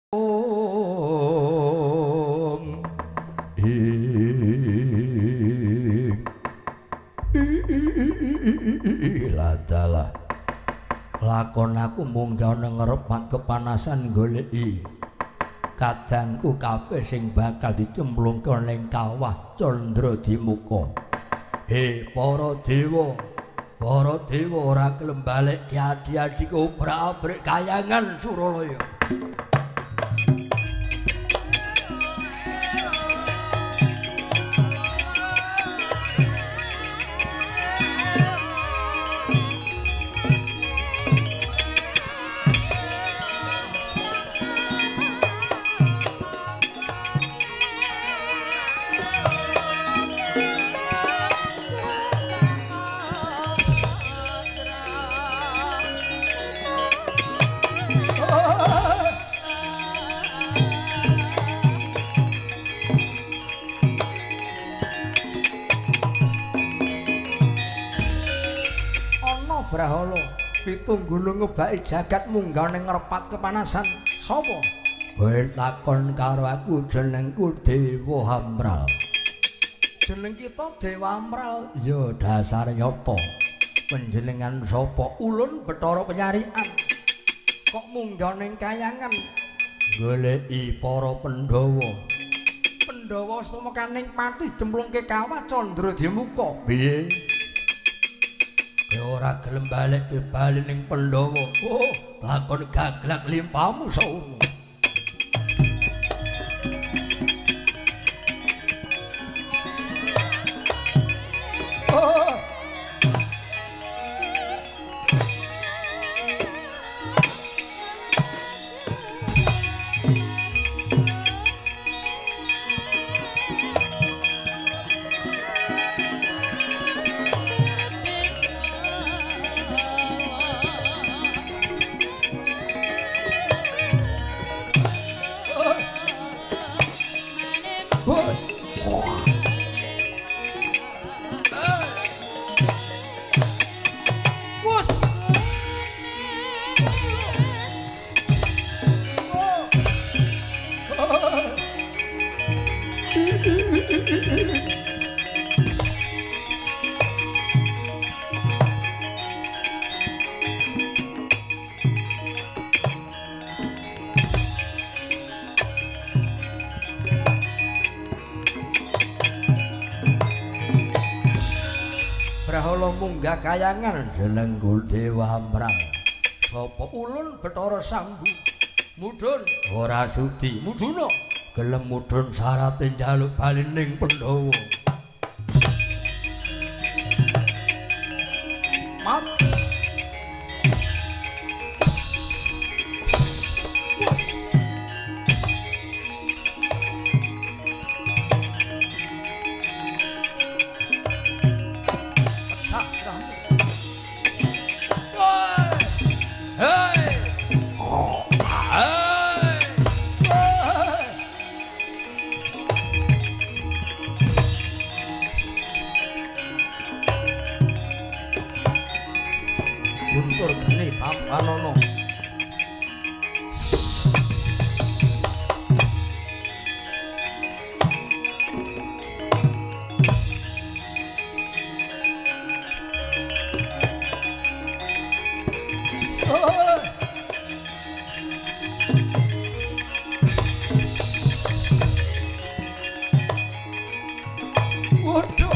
Ing ladalah lakon aku munggah nang ngerepat kepanasan goleki kadangku kabeh sing bakal dicemplungke ning kawah Candradimuka. He para dewa, para dewa ora gelem balik ki adi-adiku obrak-abrik kayangan Suralaya. Brahala pitung gunung ngebaki jagat munggah ning ngrepat kepanasan. Sapa? Kowe takon karo aku, jenengku Dewa Hamral. Jeneng kita Dewa Hamral? Ya dasar nyata. Panjenengan sapa? Ulun Bathara Penyarikan. Kok munggah ning kayangan goleki para Pandhawa. Pandhawa sumekaning pati cemplungke kawah Candradimuka. Piye? Kowe ora gelem balik ke bali ning Pandhawa. Oh, lakon gaglak limpamu sauru. Oh. Brahala munggah kayangan jenengku Dewa Hamral. Sapa? Ulun Bathara Sambu. Mudhun ora sudi. Mudhuna gelem mudhun syarate njaluk bali ning Pandhawa. Mat. Guntur geni tampanana. Waduh.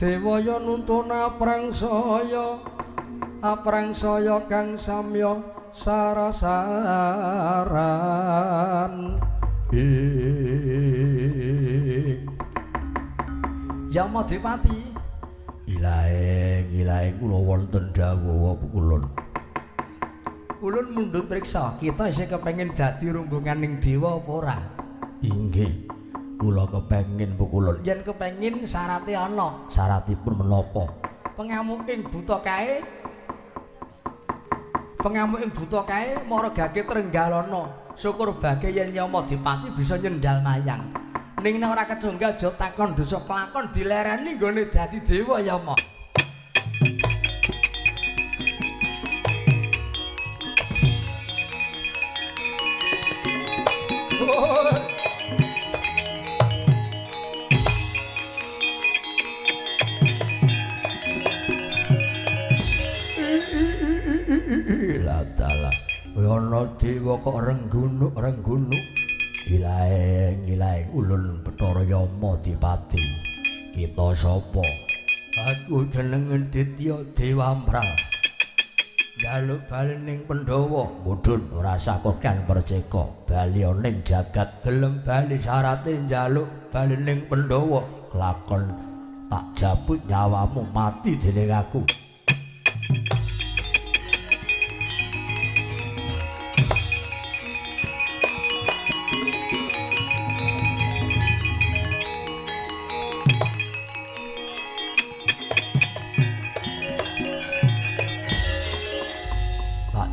Dewaya nuntun aprangsaya, aprangsaya kang samya sarasaran. Yamadipati, ilaeng ilaeng kula wonten dawuh ulun. Ulun mundhut priksa, kita isih kepengin dadi rombonganing dewa apa ora? Inggih. Kula kepengin pukulun. Yen kepengin syarate ana. Syaratipun menapa? Pengamuking buta kae Pengamuk ing buta kae mara gage Trenggalana. Syukur bage yen Yama Dipati bisa nyendal mayang. Ning nek ora kecunggal aja takon dosa kelakon dilereni nggone dadi dewa Yama. Ladalah ana dewa kok renggunuk-renggunuk. Ilaeng-ilaeng ulun Bathara Yama Dipati. Kita sapa? Aku jenenge Ditya Dewamral. Njaluk bali ning Pandhawa, mudhun ora sakokan perceka. Bali ning jagat gelem bali syarate njaluk bali ning Pandhawa. Kelakon tak jabut nyawamu mati dening aku.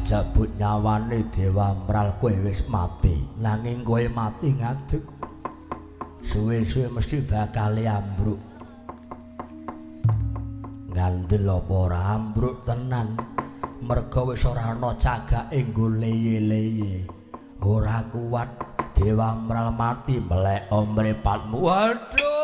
Jabut nyawane Dewamral kowe wis mati, nanging kowe mati ngadeg suwe-suwe mesti bakal ambruk. Ngandel apa ora ambruk tenan, merga wis ora ana cagake nggo leye-leye. Ora kuat Dewamral mati melek mripatmu. Waduh.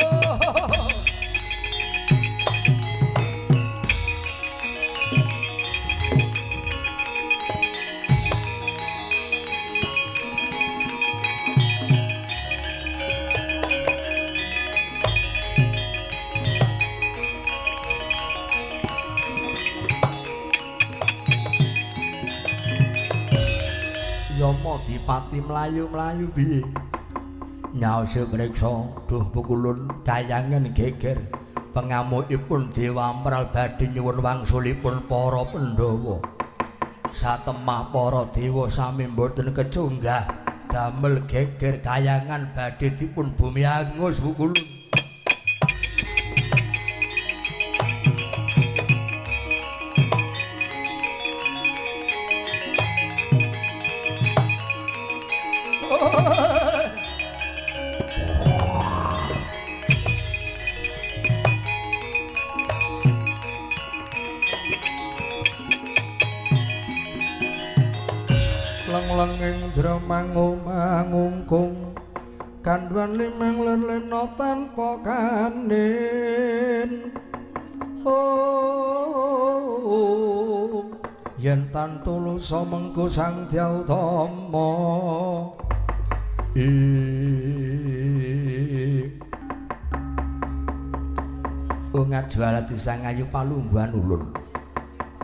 Yama Dipati mlayu-mlayu piye? Nyaose mriksa, duh pukulun kayangan geger. Pengamukipun Dewamral badhe nyuwun wangsulipun para Pandhawa. Satemah para dewa sami mboten kecunggah damel geger kayangan badhe dipun bumi angus pukulun. Leng-lenging dremangungkung kandhuan limang lir lena tanpa kanin. Oh, yen tan tulusa mengko Sang Dyah Utama. Ngajwala Sang Ayu palungguhan ulun.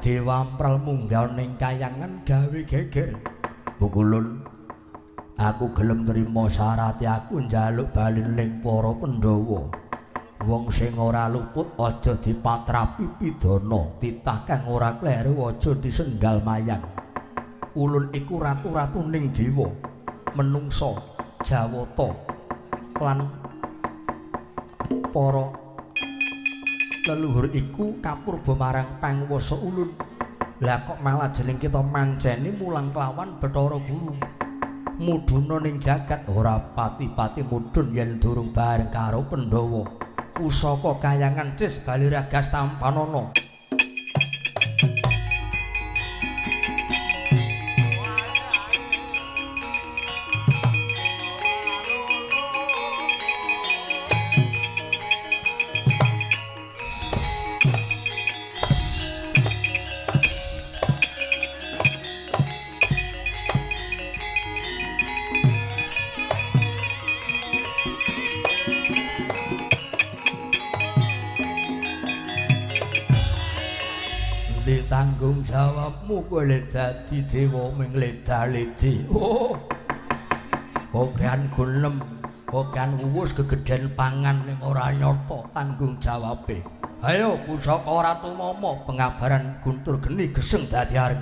Dewamral munggah ning kayangan gawe geger. Pukulun, aku gelem nrima syarate aku njaluk bali ning para Pandhawa. Wong sing ora luput aja dipatrapi pidana, titah kang ora kleru aja disendal mayang. Ulun iku ratu-ratuning dewa, menungsa, jawata lan para leluhur iku kapurba marang panguwasa ulun. Lah kok malah jeneng kita manceni mulang kelawan Bathara Guru. Mudhuna ning jagat ora pati-pati mudhun yen durung bareng karo Pandhawa. Pusaka kayangan cis bali ragas tampanana. Tanggung jawabmu kowe dadi dewa ming leda-ledi. Oh. Kokean gunem, kokean uwus gegeden pangan ning ora nyata tanggung jawabe. Ayo pusaka Ratu Mama pengabaran guntur geni geseng dadi areng.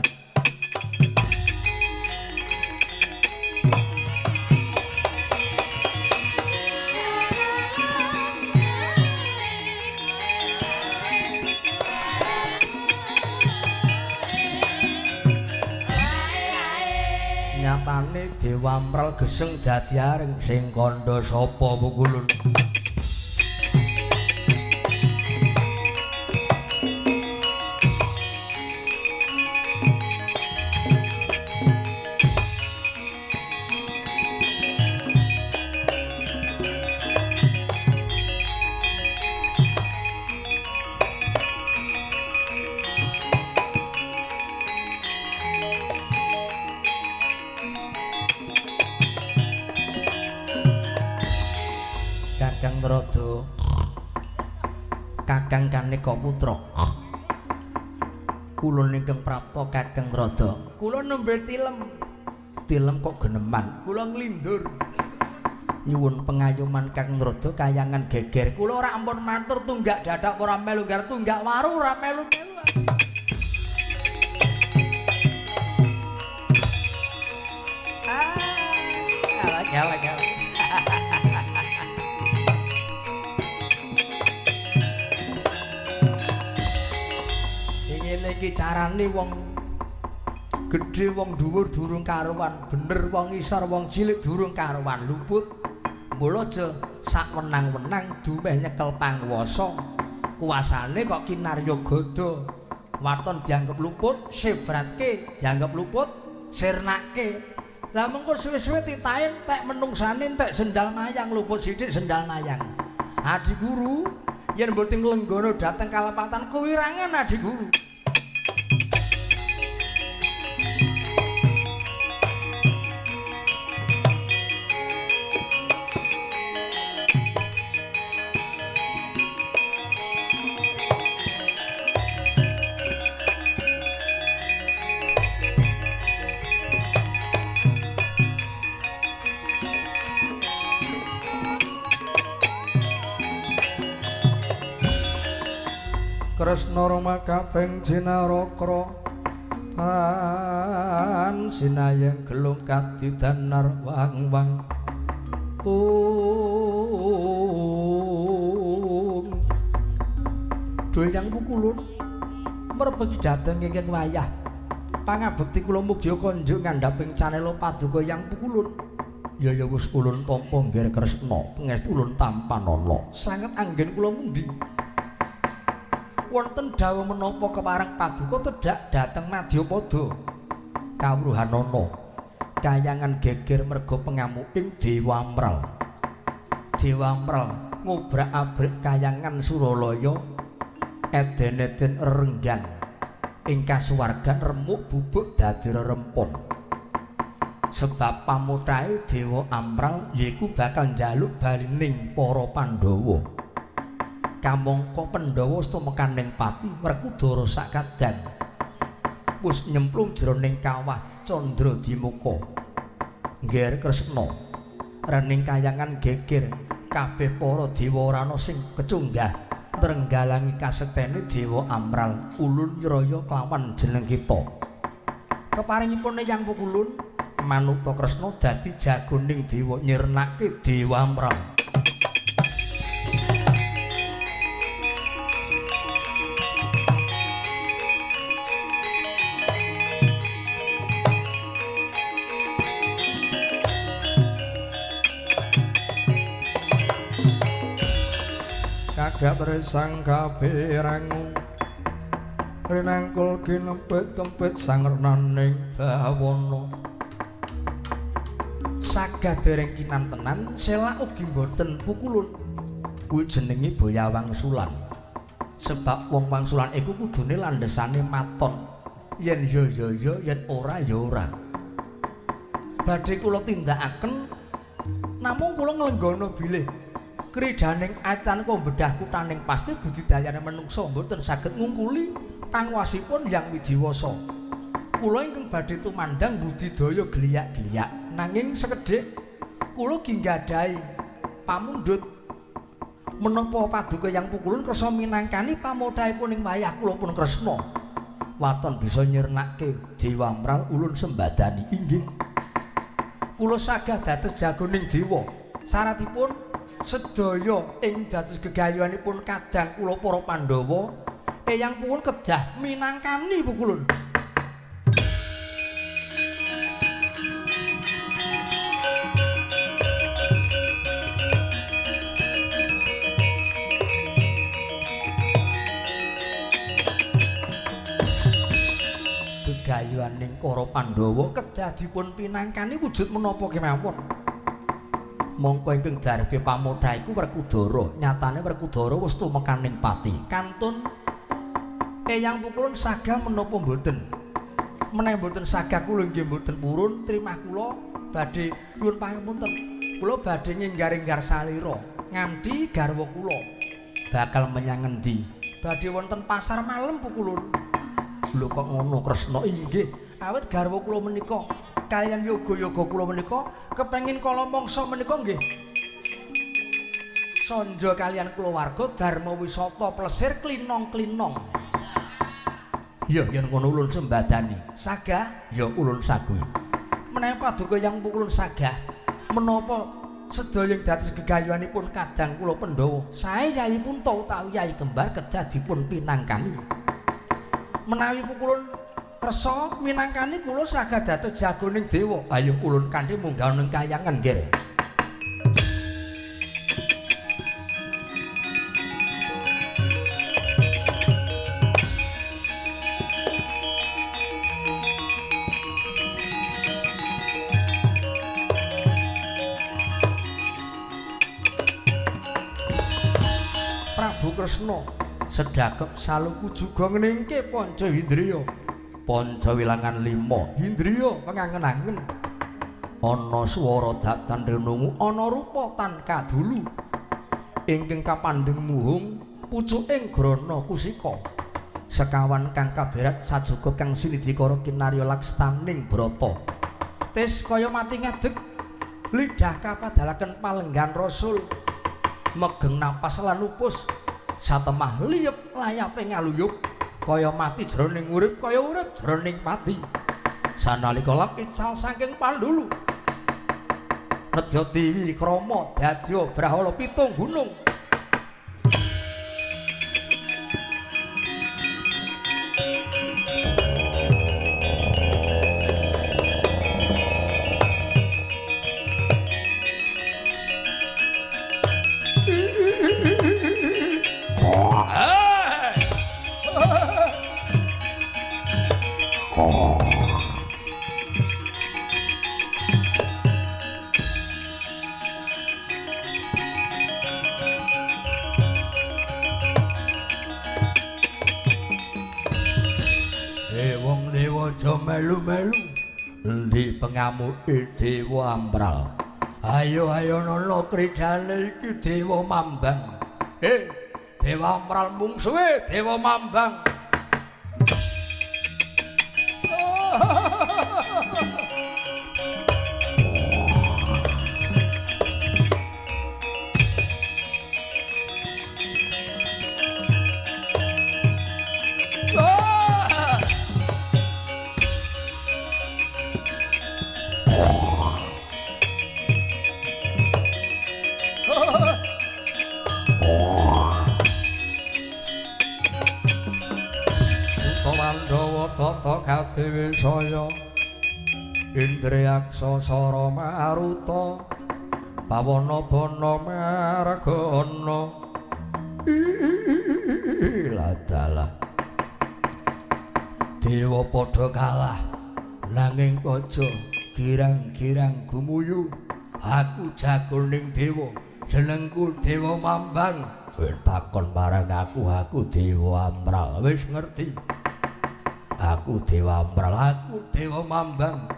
Dewa Amral geseng dadi aring sing kandha sapa Pukulun. Kakang Trada, Kakang Kanika Putra, ulun ingkang prapta Kakang Trada. Kula nembe tilem, tilem kok geneman. Kula nglindur nyuwun pengayoman Kakang Trada kayangan geger. Kula ora ampun matur tunggak dadak ora melu nggar tunggak waru ora melu-melu. Ah, galak galak. Iki carane wong gedhe wong dhuwur durung karuan, bener wong isor wong cilik durung karuan luput. Mula aja sak wenang-wenang dumeh nyekel panguwasa. Kuasane kok kinarya gada. Waton dianggep luput, sebratke dianggep luput, sirnake. Lah mengko suwe-suwe titahe entek menungsane entek sendal mayang, luput sithik sendal mayang. Adi guru, yen mboten nglenggana dhateng kalepatan kuwirangan adi guru. Kresna Rama kaping jinarakra pan sinayeng gelung kadidanar wang-wang. Ung Doyang Pukulun merpeki jateng ingkang wayah pangabekti kula mugi konjuk ngandhaping canela paduka Yang Pukulun. Ya ya wis ulun tampa nggih Kresna, pangestu ulun tampanana. Sanget anggen kula mundhi. Wonten dawuh menapa kepareng paduka tedhak dhateng Madyapada kawruhanana kayangan geger merga pengamuking Dewa Amral. Dewa Amral ngobrak-abrik kayangan Suralaya, eden-eden renggan ing kasuwargan remuk bubuk dadi rerempon. Sebab pamutahe Dewa Amral yaiku bakal njaluk balining para Pandhawa. Kamangka Pandhawa tumekaning pati Werkudara sakadang wis nyemplung jroning kawah Candra Dimuka. Ngger Kresna rening kayangan geger kabeh para dewa ora ana sing kecunggah trenggalangi kasektene Dewa Amral ulun nyraya kelawan jeneng kita. Keparingipun Yang Pukulun manuta Kresna dadi jagoning dewa nyirnake Dewa Amral. Kagat resang kapirangu rinangkul kinempit-tempit sangernaning bawana. Sagah dereng kinantenan selak ugi mboten pukulun. Kuwi jenenge boya wangsulan. Sebab wong wangsulan iku kudune landhesane maton. Yen ya ya ya, yen ora ya ora. Badhe kula tindakaken namung kula nglenggana bilih kridaning atan kok bedah kutaning pasti budidayane menungsa mboten saged ngungkuli panguwasipun Yang Widiwasa. Kula ingkang badhe tumandang budidaya geliyak-geliyak nanging sekedhik kula ginggadahi pamundhut menapa paduka Yang Pukulun kersa minangkani pamodhaipun ing wayah kula pun Kresna. Waton bisa nyirnake Dewa Amral ulun sembadani inggih. Kula sagah dados jagoning dewa. Syaratipun sedaya ing dados gegayuhanipun kadang kula para Pandhawa Eyang Pukulun kedah minangkani Pukulun. Gegayuhan para Pandhawa kedah dipun pinangkani wujud menapa kemawon. Mongko ingkang darbe pamodha iku Werkudara. Nyatane Werkudara wis tumekaning pati. Kantun Eyang Pukulun sagah menapa mboten? Menawi mboten sagah kula nggih mboten purun, trimah kula badhe nyuwun pangapunten. Kula badhe nginggar-inggar salira nganti garwa kula bakal menyang ngendi? Badhe wonten pasar malem Pukulun. Lho kok ngono Kresna? Inggih, awit garwa kula menika kaliyan yoga-yoga kula menika kepengin kala mangsa menika nggih sanja kaliyan kulawarga dharma wisata plesir klinong-klinong. Ya yen ngono ulun sembadani. Sagah? Ya ulun saguhi. Menawi paduka Yang Pukulun sagah, menapa sedaya ing dados gegayuhanipun kadang kula Pandhawa sae Yayi Punta utawi Yayi Kembar kedah dipun pinangkani. Menawi Pukulun kersa minangkani kula sagah dados jagoning dewa. Ayo ulun kanthi munggah ning kayangan nggih. Prabu Kresna sedhakep saluku juga ngeningke panca indriya. Panca wilangan 5 indriya pengangen-angen. Ana swara datan renungu, ana rupa tan kadulu. Ingkang kapandheng muhung pucuking grana kusika. Sekawan kang kaberat sajuga kang sinidikara kinarya lakstaning brata. Tis kaya mati ngadeg, lidah kapadalaken palenggan rasul. Megeng napas lan upus satemah liyep layape ngaluyup kaya mati jroning urip kaya urip jroning pati. Sanalika lam ical saking pandulu nedya dewi krama dadya brahala pitung gunung. Melu-melu endi pengamuke Dewa Amral. Ayo ayo nono kridane iki Dewa Mambang. Dewa Amral mungsuhe Dewa Mambang. Tata kadewe saya Indriyaksa sara maruta pawana bana margana ladalah dewa padha kalah nanging aja girang-girang gumuyu. Aku jagoning dewa, jenengku Dewa Mambang. Kowe takon marang aku, aku Dewa Amral. Wis ngerti. Aku Dewa Amral, aku Dewa Mambang.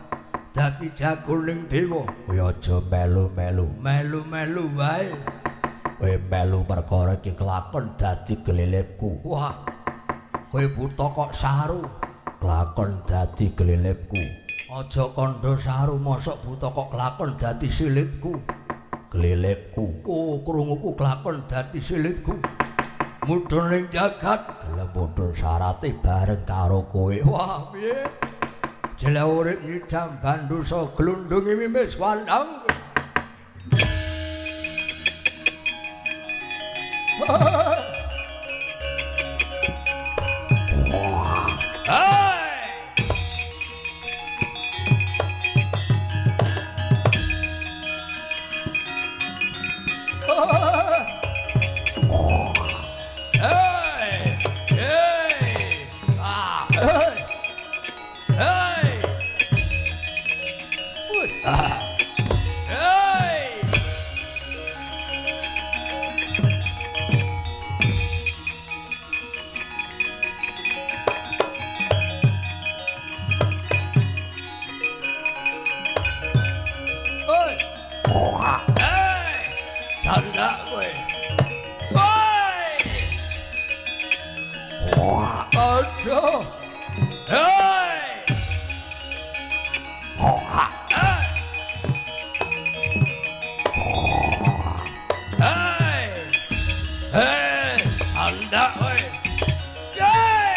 Dadi jagoning dewa. Kowe aja melu-melu, melu-melu wae. Kowe melu perkara iki kelakon dadi gelilipku. Wah. Kowe buta kok saru, kelakon dadi gelilipku. Aja kandha saru, mosok buta kok kelakon dadi silitku. Gelilipku. Oh, krunguku kelakon dadi silitku. Mudhun ning jagat, gelem mudhun syarate bareng karo kowe. Wah, piye? Jelek urip nyidam bandusa glundungi mimis wandang. Hey! Hey! Ah! Hey! Hey! Andak kowe. Woi. Wah, aduh. Hei. Wah. Hei. Hei, andak kowe. Hei.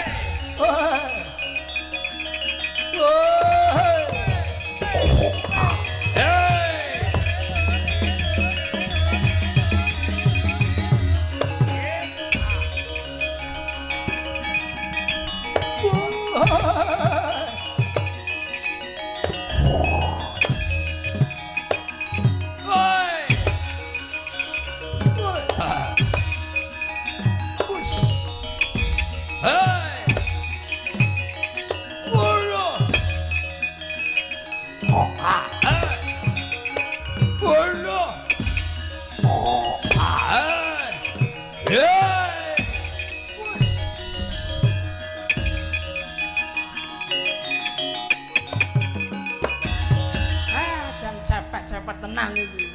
Tenang iki.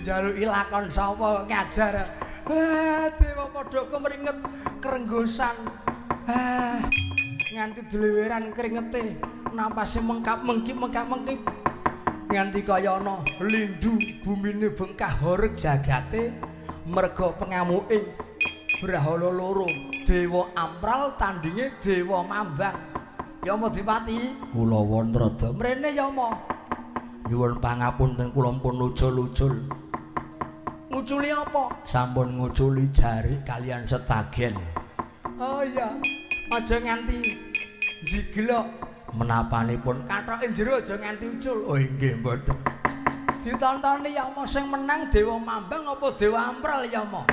Njaluki lakon sapa ngajar. Ah, dewa padha kemringet kerenggosan. Ah, nganti dleweran kringete, napase mengkap mengkip mengkap mengkip. Nganti kaya ana lindu bumine bengkah horeg jagate merga pengamuke brahala loro, Dewa Amral tandinge Dewa Mambang. Yama Dipati, kula wonten mrene Yama. Nyuwun pangapunten kula pun ucul-ucul. Nguculi apa? Sampun nguculi jarik kalian setagen. Oh iya, aja nganti jiglok menapanipun kathoke jero aja nganti ucul. Oh inggih mboten. Ditontoni Yama sing menang Dewa Mambang apa Dewa Amral Yama?